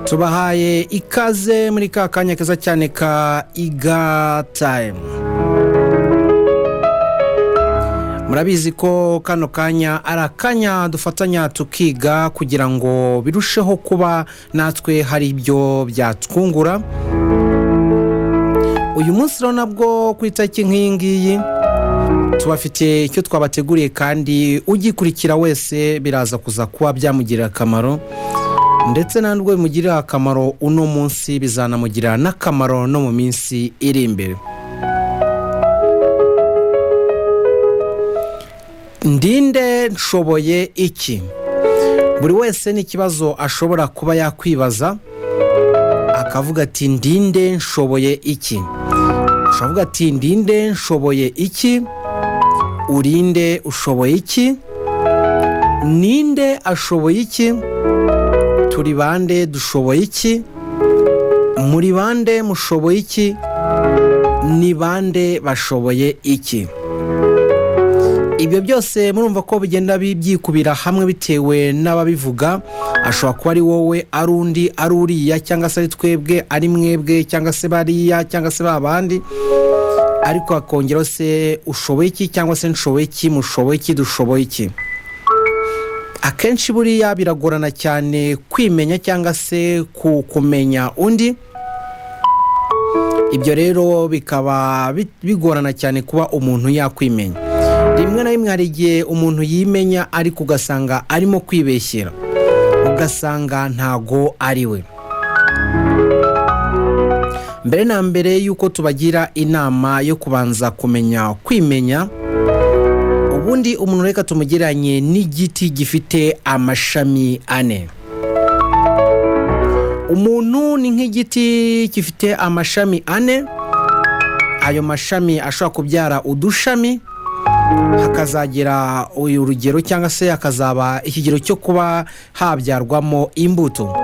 Tubahaye ikaze muri ka kanya keza cyane ka Iga Time. Murabizi ko kano kanya ari akanya dufatanya tukiga kugira ngo birusheho kuba natwe hari ibyo byatwungura. Uyu munsi rero nabwo ku itariki nk'iyi ngiyi tubafitiye icyo twabateguriye, kandi ugikurikira wese biraza kuza kuba byamugirira akamaro, ndetse nta nubwo bimugirira akamaro uno munsi, bizanamugirira n'akamaro no mu minsi iri imbere. Ndinde nshoboye iki? Buri wese n'ikibazo ashobora kuba yakwibaza akavuga ati ndinde nshoboye iki? Ushobora kuvuga ati ndinde nshoboye iki? Urinde ushoboye iki? Ninde ashoboye iki? Turi bande dushoboye iki? Muri bande mushoboye iki? Ni bande bashoboye iki? Ibyo byose murumva ko bigenda byikubira hamwe bitewe n'ababivuga. Ashobora kuba ari wowe, ari undi, ari uriya, cyangwa se ari twebwe, ari mwebwe, cyangwa se bariya, cyangwa se ba bandi. Ariko hakongeraho se ushoboye iki, cyangwa se nshoboye iki, mushoboye iki, dushoboye iki. Akenshi buriya biragorana cyane kwimenya cyangwa se kumenya undi. Ibyo rero bikaba bigorana cyane kuba umuntu yakwimenya. Rimwe na rimwe hari igihe umuntu yimenya ariko ugasanga arimo kwibeshyera, ugasanga ntago ari we. Mbere na mbere y'uko tubagira inama yo kubanza kumenya kwimenya, ubundi umuntu reka tumugereranye n'igiti gifite amashami ane. Umuntu ni nk'igiti gifite amashami ane, ayo mashami ashobora kubyara udushami, hakazagera uyu rugero cyangwa se hakazaba ikigero cyo kuba habyarwamo imbuto.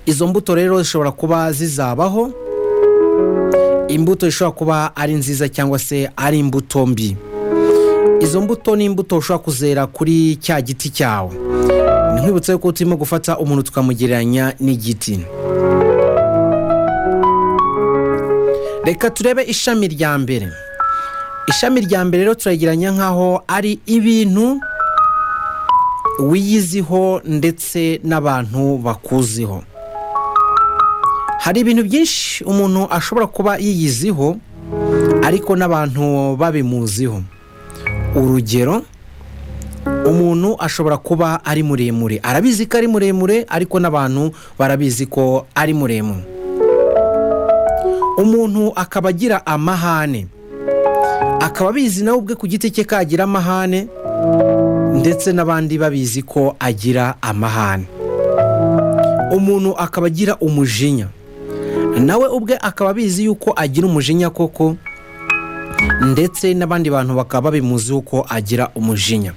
Izo mbuto rero zishobora kuba zizabaho, imbuto zishobora kuba ari nziza cyangwa se ari imbuto mbi. Izo mbuto ni imbuto ushobora kuzera kuri cya giti cyawe. Ni nkwibutsa yuko turimo gufata umuntu tukamugereranya n'igiti. Reka turebe ishami rya mbere. Ishami rya mbere rero turagereranya nk'aho ari ibintu wiyiziho ndetse n'abantu bakuziho. Hari ibintu byinshi umuntu ashobora kuba yiyiziho ariko n'abantu babimuziho. Urugero, umuntu ashobora kuba ari muremure, arabizi ko ari muremure ariko n'abantu barabizi ko ari muremure. Umuntu akaba agira amahane, akaba abizi nawe ubwe ku giti cye ko agira amahane, ndetse n'abandi babizi ko agira amahane. Umuntu akaba agira umujinya, nawe ubwe akaba abizi yuko agira umujinya koko, ndetse n'abandi bantu bakaba babimuziho ko agira umujinya.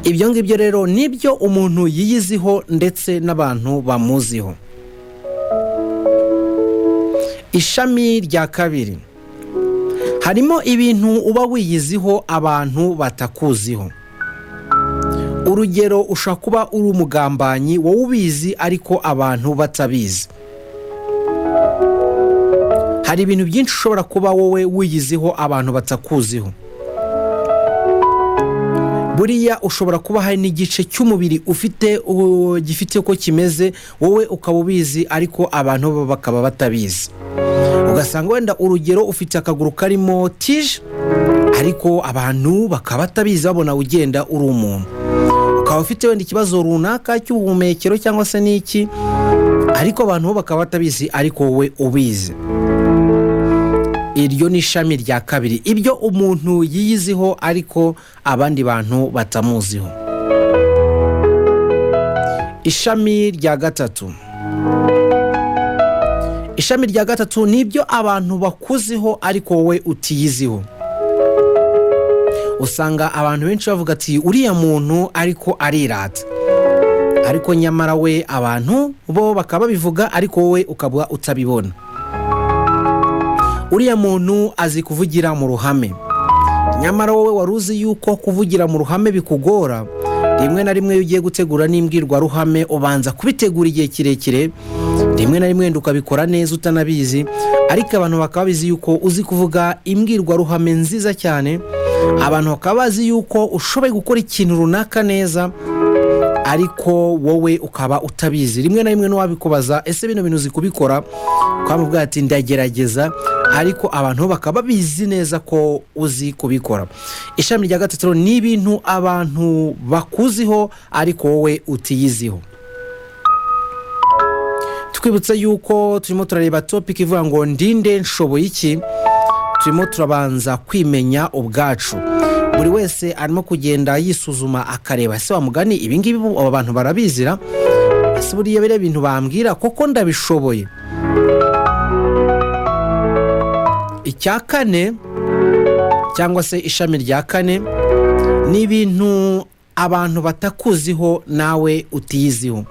Ibyo ngibyo rero nibyo umuntu yiyiziho ndetse n'abantu bamuziho. Ishami rya kabiri harimo ibintu uba wiyiziho abantu batakuziho. Urugero, ushobora kuba uri umugambanyi wowe ubizi ariko abantu batabizi. Hari ibintu byinshi ushobora kuba wowe wiyiziho abantu batakuziho. Buriya ushobora kuba hari n'igice cy'umubiri ufite gifite uko kimeze wowe ukaba ubizi ariko abantu bo bakaba batabizi. Ugasanga wenda urugero ufite akaguru karimo tije ariko abantu bakaba batabizi, babona ugenda uri umuntu. Ukaba ufite wenda ikibazo runaka cy'ubuhumekero cyangwa se n'iki, ariko abantu bo bakaba batabizi ariko wowe ubizi. Iryo ni ishami rya kabiri, ibyo umuntu yiyiziho ariko abandi bantu batamuziho. Ishami rya gatatu, ishami rya gatatu ni ibyo abantu bakuziho ariko wowe utiyiziho. Usanga abantu benshi bavuga ati uriya muntu ariko arirata, ariko nyamara we abantu bo bakaba babivuga ariko wowe ukaba utabibona. Uriya muntu azi kuvugira mu ruhame, nyamara wowe wari uzi yuko kuvugira mu ruhame bikugora. Rimwe na rimwe iyo ugiye gutegura n'imbwirwaruhame ubanza kubitegura igihe kirekire, rimwe na rimwe wenda ukabikora neza utanabizi, ariko abantu bakaba babizi yuko uzi kuvuga imbwirwaruhame nziza cyane, abantu bakaba bazi yuko ushoboye gukora ikintu runaka neza, ariko wowe ukaba utabizi. Rimwe na rimwe n'uwabikubaza, ese bino bintu uzi kubikora? Ukamubwira ati ndagerageza, ariko abantu bakaba babizi neza ko uzi kubikora. Ishami rya gatatu rero ni ibintu abantu bakuziho ariko wowe utiyiziho. Twibutse yuko turimo turareba topic ivuga ngo ndinde, nshoboye iki? Turimo turabanza kwimenya ubwacu. Buri wese arimo kugenda yisuzuma akareba, ese wa mugani ibi ngibi aba bantu barabizira? Ese buriya biriya bintu bambwira koko ndabishoboye? Icya kane cyangwa se ishami rya kane ni ibintu abantu batakuziho nawe utiyiziho.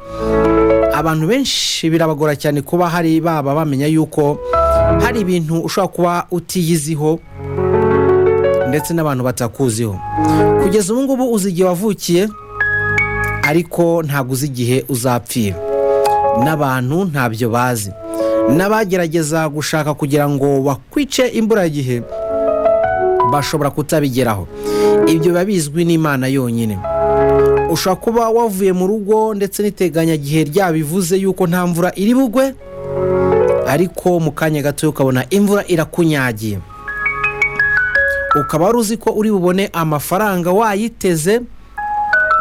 Abantu benshi birabagora cyane kuba hari baba bamenya yuko hari ibintu ushobora kuba utiyiziho ndetse n'abantu batakuziho. Kugeza ubu ngubu uzi igihe wavukiye, ariko ntabwo uzi igihe uzapfira, n'abantu ntabyo bazi, n'abagerageza gushaka kugira ngo bakwice imburagihe bashobora kutabigeraho. Ibyo biba bizwi n'Imana yonyine. Ushobora kuba wavuye mu rugo ndetse n'iteganyagihe ryabivuze yuko nta mvura iri bugwe, ariko mu kanya gato ukabona imvura irakunyagiye. Ukaba wari uzi ko uri bubone amafaranga wayiteze,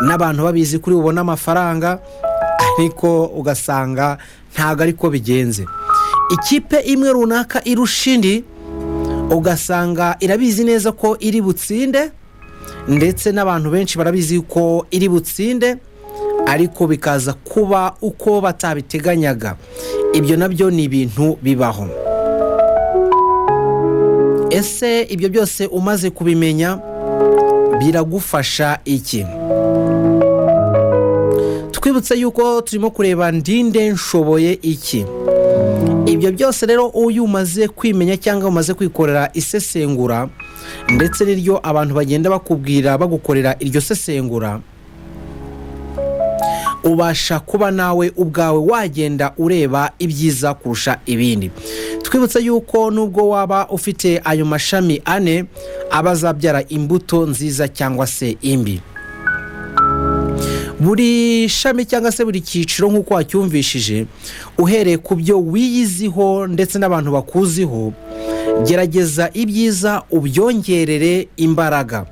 n'abantu babizi ko uri bubone amafaranga, ariko ugasanga ntabwo ariko bigenze. Ikipe imwe runaka irusha indi, ugasanga irabizi neza ko iri butsinde, ndetse n'abantu benshi barabizi ko iri butsinde, ariko bikaza kuba uko batabiteganyaga. Ibyo nabyo ni ibintu bibaho. Ese ibyo byose umaze kubimenya biragufasha iki? Twibutse yuko turimo kureba ndinde, nshoboye iki? Ibyo byose rero iyo umaze kwimenya cyangwa umaze kwikorera isesengura, ndetse n'iryo abantu bagenda bakubwira bagukorera iryo sesengura, ubasha kuba nawe ubwawe wagenda ureba ibyiza kurusha ibindi. Twibutse yuko nubwo waba ufite ayo mashami ane, aba azabyara imbuto nziza cyangwa se imbi. Buri shami cyangwa se buri cyiciro, nk'uko wacyumvishije, uhereye ku byo wiyiziho ndetse n'abantu bakuziho, gerageza ibyiza ubyongerere imbaraga,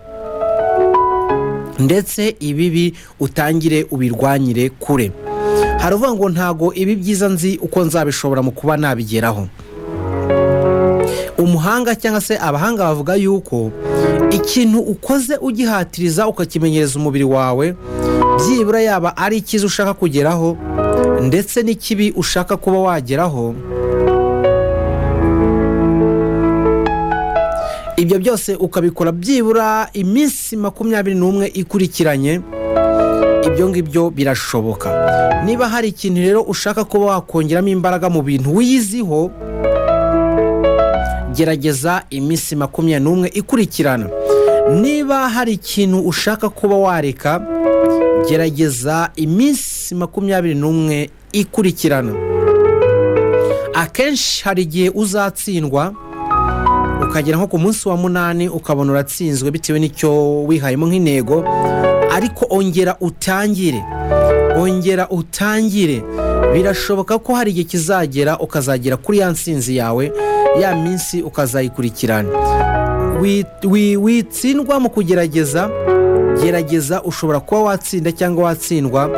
ndetse ibibi utangire ubirwanyire kure. Hari uvuga ngo ntago ibi byiza nzi uko nzabishobora mu kuba nabigeraho. Umuhanga cyangwa se abahanga bavuga yuko ikintu ukoze ugihatiriza ukakimenyereza umubiri wawe, byibura yaba ari icyiza ushaka kugeraho ndetse n'ikibi ushaka kuba wageraho, ibyo byose ukabikora byibura iminsi 21 ikurikiranye, ibyo ngibyo birashoboka. Niba hari ikintu rero ushaka kuba wakongeramo imbaraga mu bintu wiyiziho, gerageza iminsi 21 ikurikirana. Niba hari ikintu ushaka kuba wareka, gerageza iminsi 21 ikurikirana. Akenshi hari igihe uzatsindwa ukagera nko ku munsi wa 8 ukabona uratsinzwe bitewe n'icyo wihayemo nk'intego, ariko ongera utangire, ongera utangire. Birashoboka ko hari igihe kizagera ukazagera kuri ya nsinzi yawe, ya minsi ukazayikurikirana. Witsindwa mu kugerageza, gerageza, ushobora kuba watsinda cyangwa watsindwa,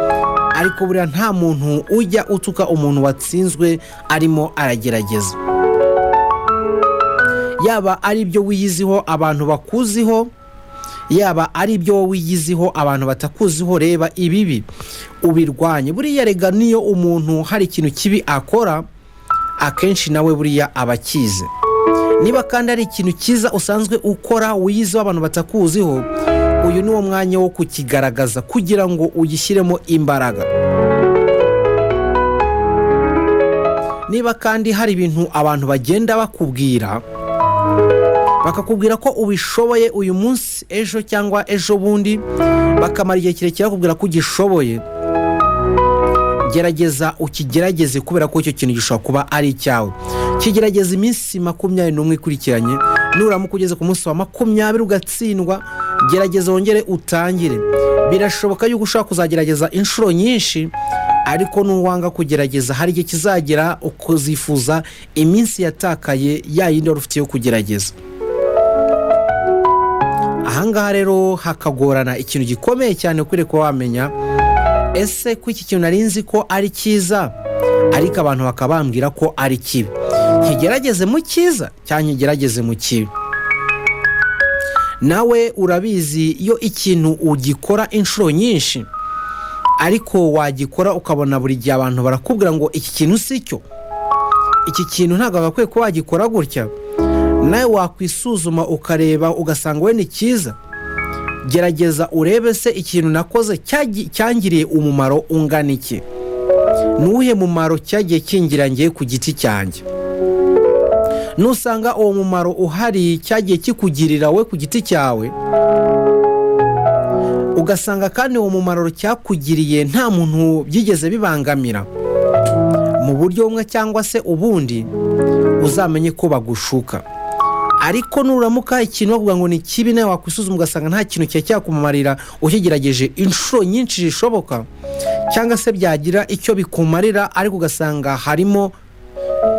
ariko buriya nta muntu ujya utuka umuntu watsinzwe arimo aragerageza. Yaba ari ibyo wiyiziho abantu bakuziho, yaba ari ibyo wowe wiyiziho abantu batakuziho, reba ibibi ubirwanye. Buriya rega niyo umuntu hari ikintu kibi akora, akenshi nawe buriya aba akize. Niba kandi ari ikintu cyiza usanzwe ukora wiyiziho abantu batakuziho, uyu ni wo mwanya wo kukigaragaza kugira ngo ugishyiremo imbaraga. Niba kandi hari ibintu abantu bagenda bakubwira Bakakubwira ko ubishoboye uyu munsi, ejo cyangwa ejo bundi, bakamara igihe kirekire bakubwira ko ugishoboye. Gerageza ukigerageze, kubera ko icyo kintu gishobora kuba ari icyawe. Kigerageza iminsi 21 ikurikiranye. Nuramuka ugeze ku munsi wa 20 ugatsindwa, gerageza wongere utangire. Birashoboka yuko ushobora kuzagerageza inshuro nyinshi, ariko nuwanga kugerageza, hari igihe kizagera ukuzifuza iminsi yatakaye, ya yindi wari ufite yo kugerageza. Ahangaha rero hakagorana. Ikintu gikomeye cyane ukwiriye kuba wamenya: ese ko iki kintu nari nzi ko ari cyiza, ariko abantu bakaba bambwira ko ari kibi, nkigerageze mu cyiza cyangwa nkigerageze mu kibi? Nawe urabizi, iyo ikintu ugikora inshuro nyinshi, ariko wagikora ukabona buri gihe abantu barakubwira ngo iki kintu si cyo, iki kintu ntabwo bagakwiye kuba wagikora gutya, nawe wakwisuzuma ukareba ugasanga we ni cyiza. Gerageza urebe se ikintu nakoze cyangiriye umumaro ungana iki? Ni uwuhe mumaro cyagiye kingira ngiye ku giti cyanjye? Nusanga uwo mumaro uhari cyagiye kikugirira we ku giti cyawe, ugasanga kandi uwo mumaro cyakugiriye nta muntu byigeze bibangamira mu buryo bumwe cyangwa se ubundi, uzamenye ko bagushuka. Ariko nuramuka ikintu bavuga ngo ni kibi, nawe wakwisuzuma ugasanga nta kintu cyari cyakumarira ukigerageje inshuro nyinshi zishoboka, cyangwa se byagira icyo bikumarira ariko ugasanga harimo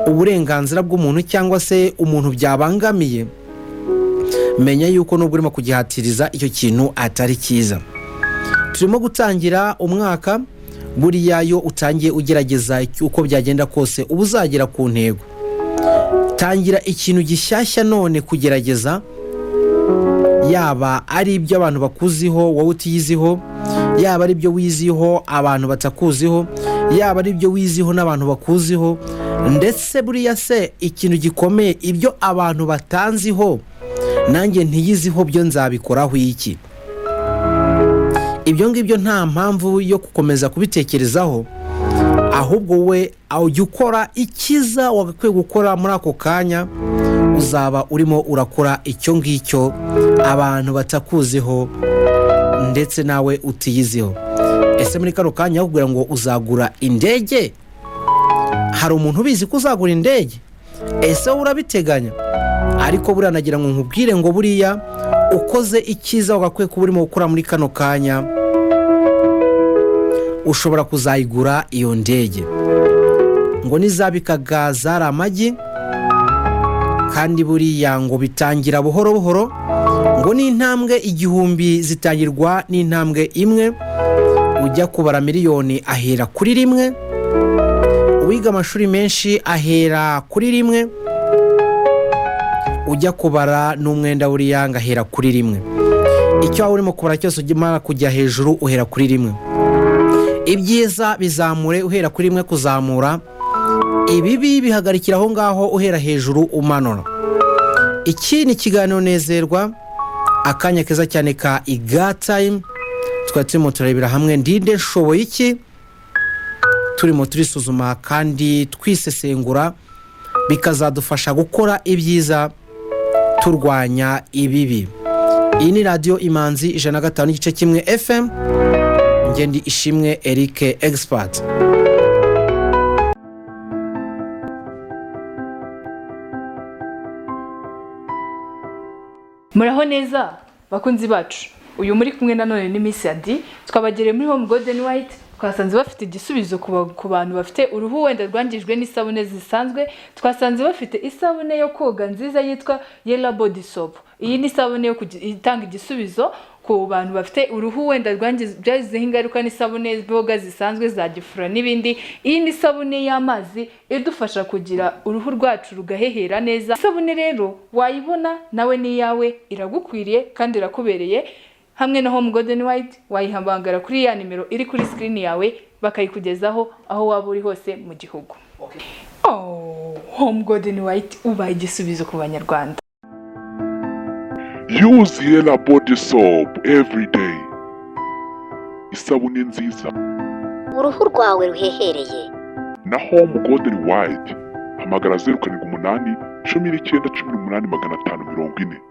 uburenganzira bw'umuntu cyangwa se umuntu byabangamiye, menya yuko nubwo urimo kugihatiriza, icyo kintu atari cyiza. Turimo gutangira umwaka. Buriya yo utangiye ugerageza, uko byagenda kose uba uzagera ku ntego. Tangira ikintu gishyashya none kugerageza, yaba ari ibyo abantu bakuziho wowe utiyiziho, yaba ari ibyo wiziho abantu batakuziho, yaba ari ibyo wiziho n'abantu bakuziho. Ndetse buriya se ikintu gikomeye, ibyo abantu batanziho nanjye ntiyiziho, byo nzabikoraho iki? Ibyo ngibyo nta mpamvu yo gukomeza kubitekerezaho, ahubwo we ujya ukora icyiza wagakwiye gukora muri ako kanya, uzaba urimo urakora icyo ngicyo abantu batakuziho ndetse nawe utiyiziho. Ese muri kano kanya bakubwira ngo uzagura indege, hari umuntu ubizi ko uzagura indege? Ese wowe urabiteganya? Ariko buriya nagira ngo nkubwire ngo buriya ukoze icyiza wagakwiye kuba urimo gukora muri kano kanya, ushobora kuzayigura iyo ndege. Ngo n'izabikaga zari amagi, kandi buriya ngo bitangira buhoro buhoro, ngo n'intambwe 1000 zitangirwa n'intambwe imwe. Ujya kubara miliyoni ahera kuri rimwe, uwiga amashuri menshi ahera kuri rimwe, ujya kubara n'umwenda buriya ngo ahera kuri rimwe. Icyo waba urimo kubara cyose, ujya kujya hejuru uhera kuri rimwe. Ibyiza bizamure uhera kuri rimwe kuzamura, ibibi bihagarikira aho ngaho uhera hejuru umanura. Iki ni ikiganiro Nezerwa, akanya keza cyane ka Iga Time. Twari turimo turarebera hamwe: ndinde, nshoboye iki? Turimo turisuzuma kandi twisesengura, bikazadufasha gukora ibyiza turwanya ibibi. Iyi ni Radiyo Imanzi 105.1 FM. Ngende Ishimwe Eric Expert. Muraho neza bakunzi bacu. Uyu muri kumwe nanone ni Miss Adi. Twabagereye muri Home Golden White, twasanze bafite igisubizo ku bantu bafite uruhu wenda rwangijwe n'isabune zisanzwe. Twasanze bafite isabune yo koga nziza yitwa Yella Body Soap. Iyi ni isabune yo itanga igisubizo ku bantu bafite uruhu wenda byagizeho ingaruka n'isabune boga zisanzwe za gifura n'ibindi. Iyi ni isabune y'amazi idufasha kugira uruhu rwacu rugahehera neza. Isabune rero wayibona nawe ni iyawe, iragukwiriye kandi irakubereye. Hamwe na Home Golden White wayihamagara kuri ya nimero iri kuri screen yawe, bakayikugezaho aho waba uri hose mu gihugu. Oh, Home Golden White ubaye igisubizo ku Banyarwanda. Use Yella Body Soap every day. Isabune nziza. Uruhu rwawe ruhehereye. Na Home Golden White. Hamagara. Hamagara 07819540.